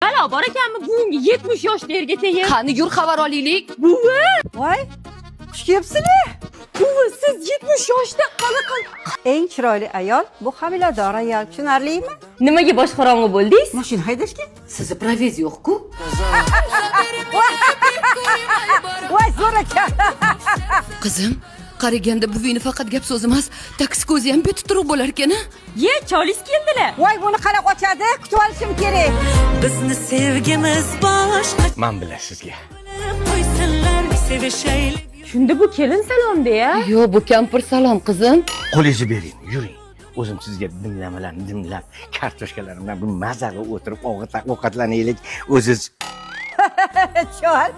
Balo bor ekanmi buvimga 70 yoshda erga tegib? Qani, yur, xabar olaylik. Buvi! Voy, xush kelibsizlar. Buvi, siz 70 yoshda qanaqa? Eng chiroyli ayol bu homilador ayol, tushunarlimi? Nimaga bosh qorong'i bo'ldingiz? Mashina haydashga. Sizni праваз yo'q-ku. Voy, zo'r ekan. Qizim, qaraganda buvingni faqat gap so'z emas, taksi ham beti bo'lar ekan a? Ye, cholis keldilar. Voy, buni qanaqa ochadi? Kutib olishim kerak. Bizni sevgimiz boshqa. Man bilan sizga. Qo'ysinlar, sevishaylik. Shunda bu kelin salomda ya. Yo'q, bu kampir salom, qizim. Qo'lingizni bering, yuring. O'zim sizga dimlamalarni dimlab, kartoshkalarim bilan bir maza qilib o'tirib ovqatlanaylik. O'ziz Chol,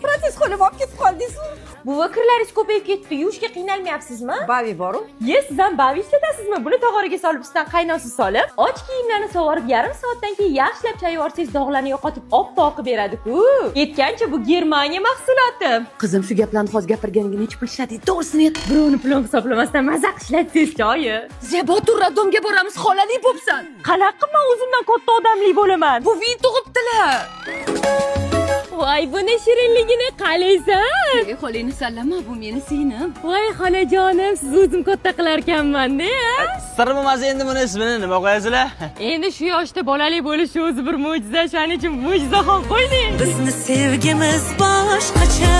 protez qo'lim olib ketib qoldingizmi? Buvi, kirlaringiz ko'payib ketdi, yuvishga qiynalmayapsizmi? Bavi boru. Ye, siz ham bavi ishlatasizmi? Buni tog'oraga solib, ustidan qaynoq suv solib, och kiyimlarni sovurib, yarim soatdan keyin yaxshilab chayib yuborsangiz, dog'larni yo'qotib, oppoq qilib beradi-ku. Yetgancha bu Germaniya mahsuloti. Qizim, shu gaplarni hozir gapirganingga necha pul ishlading, to'g'risini ayt. Birovni pulini hisoblamasdan maza qilib ishlatsangiz choyi. Zebo, tur, роддом ga boramiz, xolali bo'psan. Qanaqa man o'zimdan katta odamli bo'laman? Buving tug'ibdilar. Voy, buni shirinligini qalaysan? Ey, xolangni sallama, bu meni singlim. Voy, xolajonim, siz o'zim katta qilarkanman-da. Sir bo'lmasa, endi buni ismini nima qo'yasizlar? Endi shu yoshda bolali bo'lishi o'zi bir mo'jiza, shuning uchun Mo'jizaxon qo'yding. Bizni sevgimiz boshqacha.